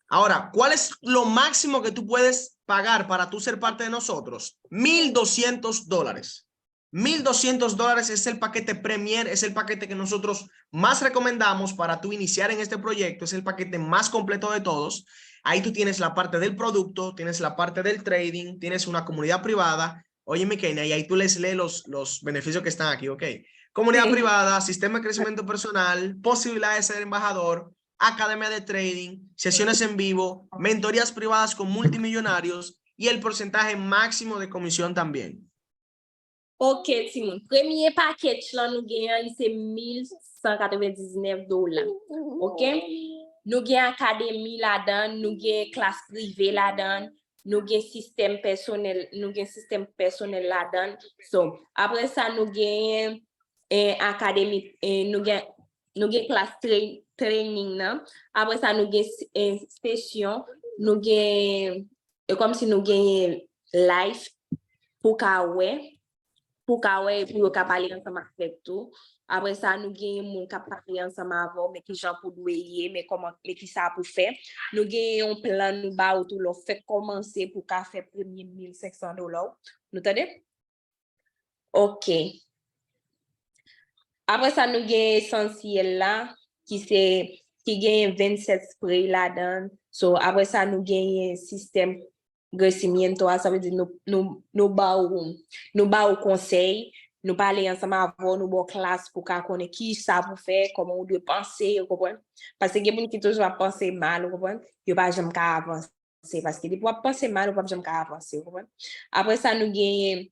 Ahora, ¿cuál es lo máximo que tú puedes pagar para tú ser parte de nosotros? Mil doscientos dólares. Mil doscientos dólares es el paquete Premier, es el paquete que nosotros más recomendamos para tú iniciar en este proyecto, es el paquete más completo de todos. Ahí tú tienes la parte del producto, tienes la parte del trading, tienes una comunidad privada. Óyeme, Kenia, y ahí tú les lees los, los beneficios que están aquí, ¿ok? Comunidad privada, sistema de crecimiento personal, posibilidad de ser embajador, academia de trading, sesiones en vivo, mentorías privadas con multimillonarios y el porcentaje máximo de comisión también. Ok, timoun. Premye package lan nou gen an, li se mil san katrevendiznèf dola. Ok? Nou gen akademi ladan, nou gen klas prive ladan, nou gen sistèm pèsonèl, nou gen sistèm pèsonèl ladan. So, apre sa, nou gen eh, akademi, eh, nou gen, nou gen klas tra- training nan. Apre sa, nou gen s- eh, sesyon, nou gen, e kòmsi nou genyen live pou ka wè, pou ka wè, pou yo ka pale ansanm avèk tou. Apre sa, nou genyen moun k ap pale ansanm avè w, men ki jan pou dwe ye, men kòman, men ki sa pou fè. Nou genyen yon plan nou ba ou tou lè w fèk kòmanse pou ka fè premye mil senk san dola w. Nou tande? Ok. Apre sa, nou gen esansyèl la, ki se, ki genyen vennsèt spray ladan. So, apre sa, nou genyen sistèm crecimiento a, sa vle di nou, nou, nou ba ou, nou ba ou konsèy, nou pale ansanm avè w, nou ba w klas pou ka konnen ki sa pou fè, kòman ou dwe panse, ou konprann? Paske gen moun ki toujou ap panse mal, ou konprann? Yo pa janm ka avanse, paske depi w ap panse mal, ou p ap janm ka avanse, ou konprann? Apre sa, nou genyen,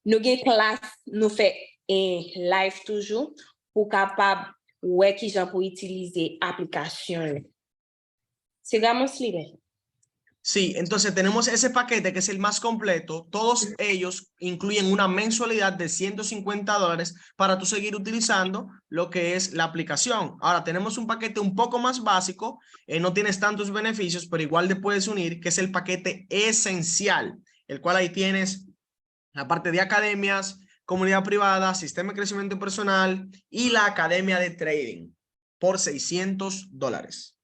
nou gen klas, nou fè eh, live toujou, pou kapab wè ki jan pou itilize aplikasyon yo. Sigamos, Liben. Sí, entonces tenemos ese paquete que es el más completo. Todos ellos incluyen una mensualidad de ciento cincuenta dólares para tú seguir utilizando lo que es la aplicación. Ahora tenemos un paquete un poco más básico, eh, no tienes tantos beneficios, pero igual te puedes unir, que es el paquete esencial, el cual ahí tienes la parte de academias, comunidad privada, sistema de crecimiento personal y la academia de trading por seiscientos dólares.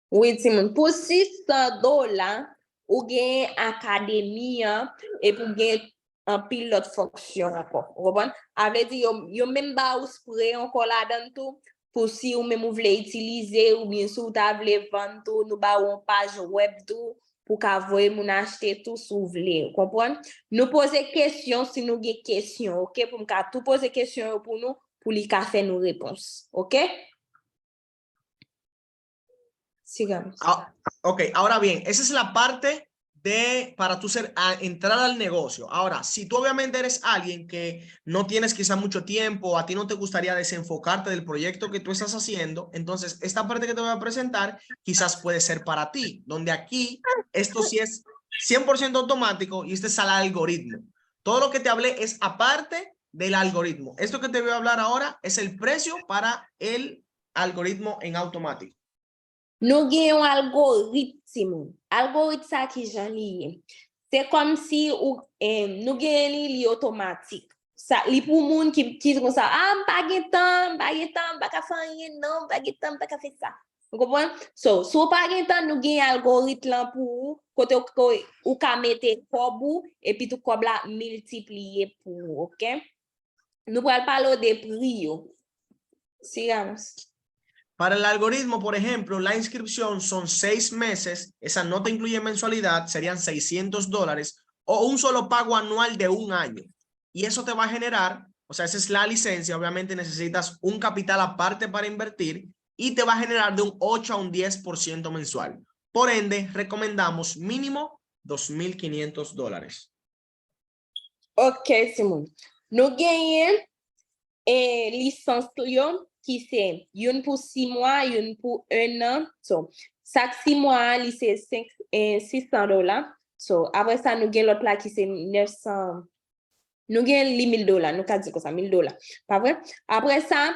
Wi, timoun. Pou sis san dola, ou gen akademi an, epi ou gen anpil lòt fonksyon ankò. Ou konprann? A vle di, yo, yo menm ba ou spray ankò ladan tou, pou si ou menm ou vle itilize, oubyen si ou ta vle vann tou, nou ba ou yon paj wèb tou, pou w ka voye moun achte tou si w vle, ou konprann? Nou poze kesyon si nou gen kesyon, oke? Pou m ka tou poze kesyon yo pou nou, pou li ka fè nou repons, oke? Sigamos. Ah, ok, ahora bien, esa es la parte de para tú ser, a entrar al negocio. Ahora, si tú obviamente eres alguien que no tienes quizá mucho tiempo, a ti no te gustaría desenfocarte del proyecto que tú estás haciendo, entonces esta parte que te voy a presentar quizás puede ser para ti, donde aquí esto sí es cien por ciento automático y este es el algoritmo. Todo lo que te hablé es aparte del algoritmo. Esto que te voy a hablar ahora es el precio para el algoritmo en automático. Nou gen yon algorit, timoun. Algorit sa ki jan li ye? Se kòmsi ou, eh, nou gen li, li otomatik. Sa, li pou moun ki, ki di konsa, ah, m pa gen tan, m pa gen tan, m pa ka fè anyen, non, m pa gen tan, m pa ka fè sa. Ou konprann? So, si w pa gen tan, nou gen algorit lan pou ou, kote ou, ou ka mete kòb ou, epi tou kòb la miltipliye pou ou, oke? Nou pral pale w de pri yo. Sigamos. Para el algoritmo, por ejemplo, la inscripción son seis meses, esa no te incluye mensualidad, serían seiscientos dólares, o un solo pago anual de un año. Y eso te va a generar, o sea, esa es la licencia, obviamente necesitas un capital aparte para invertir y te va a generar de un ocho a un diez por ciento mensual. Por ende, recomendamos mínimo dos mil quinientos dólares. Ok, timoun. Nou genyen eh, lisans yo, ki se youn pou sis mwa, youn pou en an. So, sak sis mwa a, li se senk, eh, sis san dola. So, apre sa, nou gen lòt la ki se nèf san. Nou gen li mil dola, nou ka di konsa, mil dola. Pa vre? Apre sa,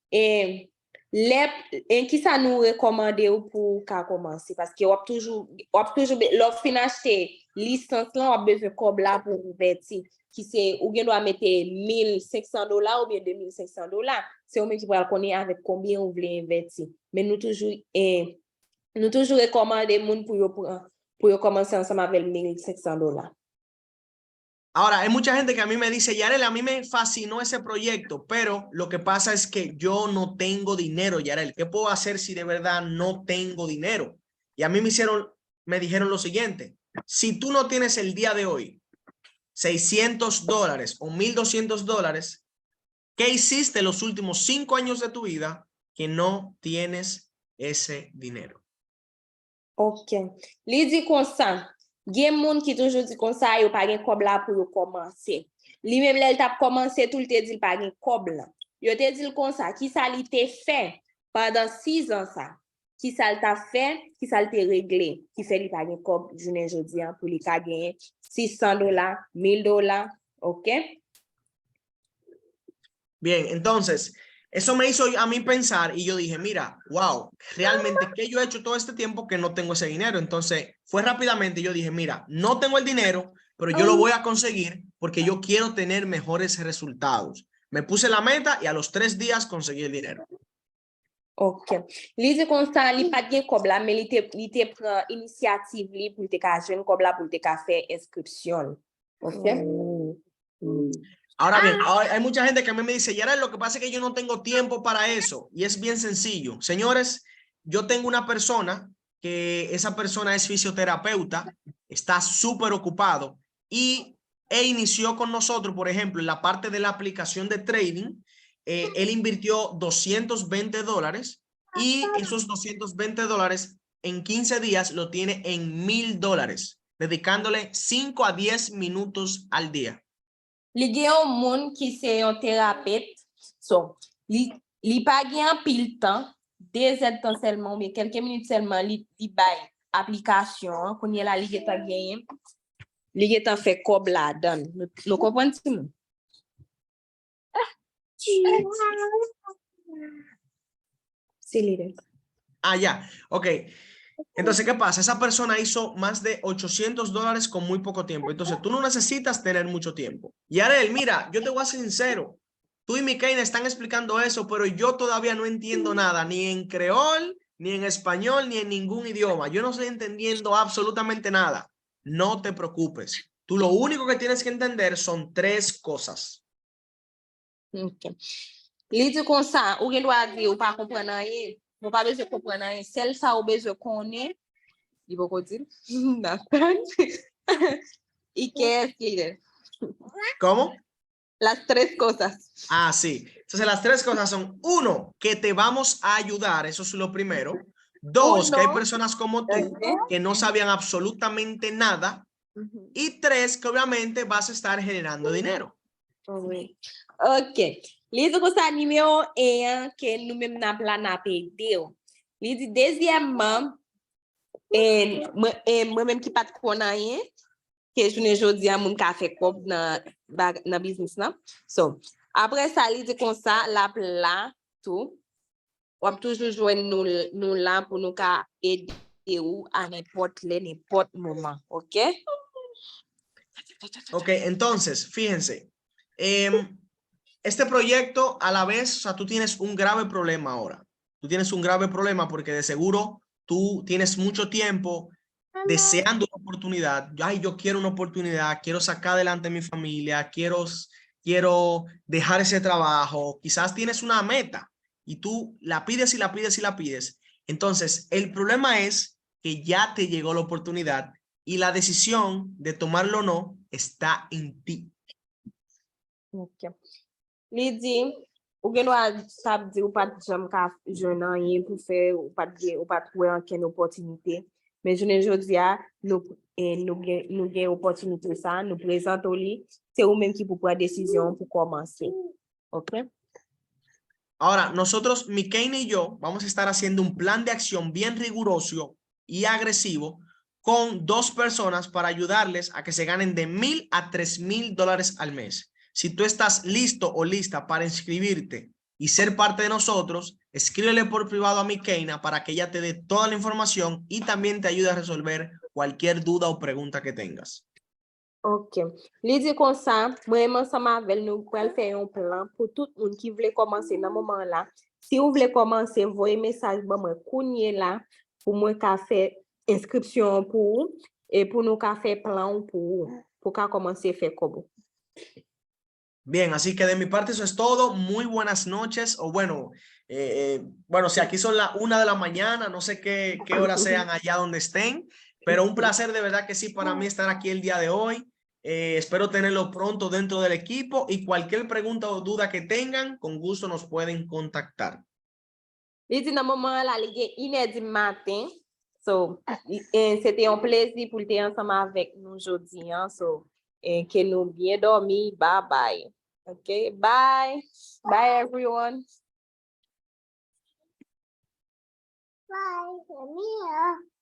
eh, lè, eh, kisa nou rekòmande w pou w ka kòmanse? Paske w ap toujou, w ap toujou, be- lè w fin achte lisans lan, w ap bezwen kòb la pou w envèti. Ki se, ou gen dwa mete mil senk san dola oubyen de mil senk san dola. Se ou menm ki pral konnen avèk konbyen ou vle envèti. Men nou toujou, eh, nou toujou rekòmande moun pou yo pran, pou yo kòmanse ansanm avèk mil senk san dola. Ahora, hay mucha gente que a mí me dice, Yarel, a mí me fascinó ese proyecto, pero lo que pasa es que yo no tengo dinero, Yarel. ¿Qué puedo hacer si de verdad no tengo dinero? Y a mí me hicieron, me dijeron lo siguiente, si tú no tienes el día de hoy seiscientos dólares o mil doscientos dólares, ¿qué hiciste los últimos cinco años de tu vida que no tienes ese dinero? Ok. Li di konsa, gen moun ki toujou di konsa, yo pa gen kòb la pou yo kòmanse. Li menm lè l t ap kòmanse tou, li te di l pa gen kòb la. Yo te di l konsa, kisa li te fè pandan sis an sa? Kisa l t ap fè? Kisa l te regle? Ki fè li pa gen kòb jounen jodi an pou li ka genyen sis san dola, mil dola, ok? Bien, entonces, eso me hizo a mí pensar y yo dije, mira, wow, realmente, ¿qué yo he hecho todo este tiempo que no tengo ese dinero? Entonces, fue rápidamente, yo dije, mira, no tengo el dinero, pero yo lo voy a conseguir porque yo quiero tener mejores resultados. Me puse la meta y a los tres días conseguí el dinero. Ok. Li di konsa, li pa t gen kòb la, men li te, li te pran inisyativ li pou li te ka jwenn kòb la, pou li te ka fè enskripsyon l. Ok? Ahora bien, ahora hay mucha gente que a mí me dice, Yarel, lo que pasa es que yo no tengo tiempo para eso. Y es bien sencillo. Señores, yo tengo una persona que esa persona es fisioterapeuta, está súper ocupado y e inició con nosotros, por ejemplo, en la parte de la aplicación de trading, eh, él invirtió doscientos veinte dólares y esos doscientos veinte dólares en quince días lo tiene en mil dólares, dedicándole cinco a diez minutos al día. Li gen yon moun ki se yon terapet. So, li, li pa gen anpil tan, de zèdtan sèlman, oubyen kèlke minit sèlman, li, li bay aplikasyon an. Kounye la, li gentan genyen, li gentan fè kòb ladan l. Nou, nou konprann, timoun? Ah, ya. Ok. Entonces, ¿qué pasa? Esa persona hizo más de ochocientos dólares con muy poco tiempo. Entonces, tú no necesitas tener mucho tiempo. Yarel, mira, yo te voy a ser sincero. Tú y Micaina están explicando eso, pero yo todavía no entiendo nada, ni en creol, ni en español, ni en ningún idioma. Yo no estoy entendiendo absolutamente nada. No te preocupes. Tú lo único que tienes que entender son tres cosas. Ok. Li di konsa, ou gen dwa di ou pa konprann anyen. Ou pa bezwen konprann anyen. Sèl sa ou bezwen konnen, Li poko di l. Nathan. ¿Y qué es, líder? ¿Cómo? Las tres cosas. Ah, sí. Entonces las tres cosas son, uno, que te vamos a ayudar, eso es lo primero. Dos, que hay personas como tú que no sabían absolutamente nada. Y tres, que obviamente vas a estar generando dinero. Ok. Li di konsa nimewo en an ke nou menm n ap la n ap ede w. Li di dezyèmman, mwen menm ki pa t konn anyen, ke jounen jodi a moun ka fè kòb nan, nan biznis lan. So, apre sa, li di konsa, l ap la tou. W ap toujou jwenn nou, nou la pou nou ka ede ou a nenpòt lè, nenpòt moman, ok? Ok, entonces, fíjense, em, este proyecto a la vez, o sea, tú tienes un grave problema ahora. Tú tienes un grave problema porque de seguro tú tienes mucho tiempo deseando una oportunidad. Ay, yo quiero una oportunidad, quiero sacar adelante mi familia, quiero, quiero dejar ese trabajo. Quizás tienes una meta y tú la pides y la pides y la pides. Entonces, el problema es que ya te llegó la oportunidad y la decisión de tomarlo o no está en ti. Ok. Li di, ou gen dwa t ap di ou pa t janm ka jwenn anyen pou fè, ou pa t gen, ou pa t wè ankenn opòtinite. Men jounen jodi a, nou, eh, nou gen, nou gen opòtinite sa, nou prezante w li, se ou menm ki pou pran desizyon pou kòmanse. Ok? Ahora, nosotros, Mikeina y yo, vamos a estar haciendo un plan de acción bien riguroso y agresivo con dos personas para ayudarles a que se ganen de mil a tres mil dólares al mes. Si tú estás listo o lista para inscribirte y ser parte de nosotros, escríbele por privado a Mikeina para que ella te dé toda la información y también te ayude a resolver cualquier duda o pregunta que tengas. Ok. Li di konsa, mwen menm ansanm avè l, nou pral fè yon plan pou tout moun ki vle kòmanse nan moman an la. Si ou vle kòmanse, voye mesaj ban mwen kounye la pou mwen ka fè enskripsyon an pou ou e pou nou ka fè plan ou pou ou, pou ka kòmanse fè kòb ou. Bien, así que de mi parte eso es todo. Muy buenas noches, o bueno, eh, eh, bueno, si aquí son las una de la mañana, no sé qué, qué horas sean allá donde estén, pero un placer de verdad que sí para mí estar aquí el día de hoy. Eh, espero tenerlo pronto dentro del equipo y cualquier pregunta o duda que tengan, con gusto nos pueden contactar. Li di nan moman an la, li gen inè di maten. So, eh, se te yon plezi pou l te ansanm avèk nou jodi an. So, eh, ke nou byen dòmi. Bye bye. Ok, bye. Bye everyone. Bye, Mia.